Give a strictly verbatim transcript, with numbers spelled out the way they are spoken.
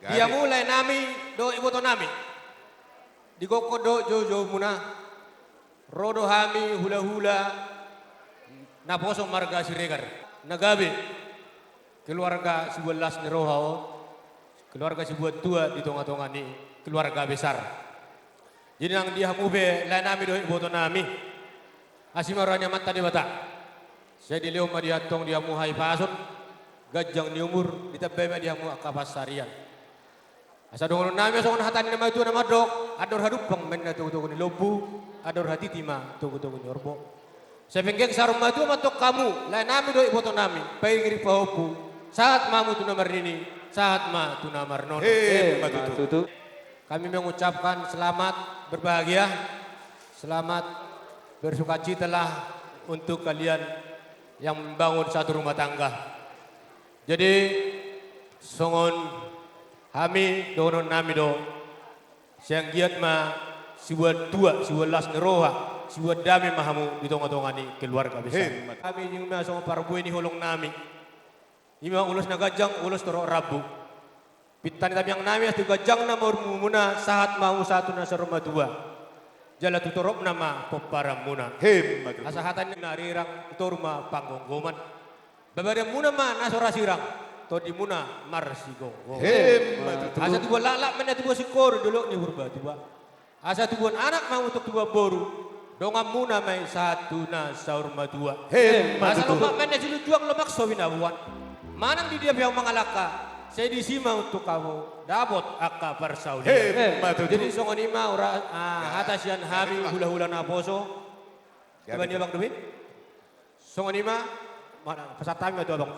Di hamu lae nami dohot iboto nami, di gokhon dohot joujou muna, ro do hami hulahula naposo marga Siregar na gabe keluarga sibuan las ni roha on, keluarga sibuan tua di tongatonga ni keluarga besar. Jadi nang di hamu pe lae nami dohot iboto nami, asi ma roha ni Amanta Debata. Sai dilehon ma di antong di hamu hahipason, ganjang ni umur, ditambai ma di hamu angka pansarian. Asa dohonon nami songon hata ni na matua na mandok: Andor hadumpang ma inna togutogu ni lombu, andor hatiti ma togutogu ni horbo. Sai penggeng saur matua ma antong hamu lae nami dohot iboto nami, pairingiring pahompu, sahat ma hamu tu na marnini, sahat ma tu na marnono. Emma tutu. Kami mengucapkan selamat berbahagia, selamat bersukacitalah untuk kalian yang membangun satu rumah tangga. Jadi songon hami dohonon nami do, sai anggiat ma sibuan tua, sibuan las ni roha, sibuan dame ma hamu di tongatonga ni keluarga besar. Emma tutu. Hami jing ma songon parbue ni holong nami. I ma ulos na ganjang, ulos torop rambu. Pinta ni tamiang nami, asa tu ganjang na umur muna, sahat ma hamu sahat tu na saur matua, jala tu toropna ma pomparan muna. Emma tutu. Asa hata ni na rirang, tu toru ma panggomgoman. Babadan muna ma na so ra sirang, tondi muna marsigomgoman. Emma tutu. Asa tubuan laklak ma inna tubuan singkoru di dolok ni Purbatua. Asa tubuan anak ma hamu antong tubuan boru, dongan muna ma i sahat tu na saur matua. Emma tutu. Asa lomak ma inna silunjuang, lomak so binaboan. Manang di dia pe hamu mangalangka, sai disi ma antong hamu dapot angka parsaulian. Emma tutu. Jadi songon i ma ura, ah, hata sian hami hulahula naposo. Gabe. Coba ni abang dope. Songon i ma, mana, pasahat hami ma tu abang.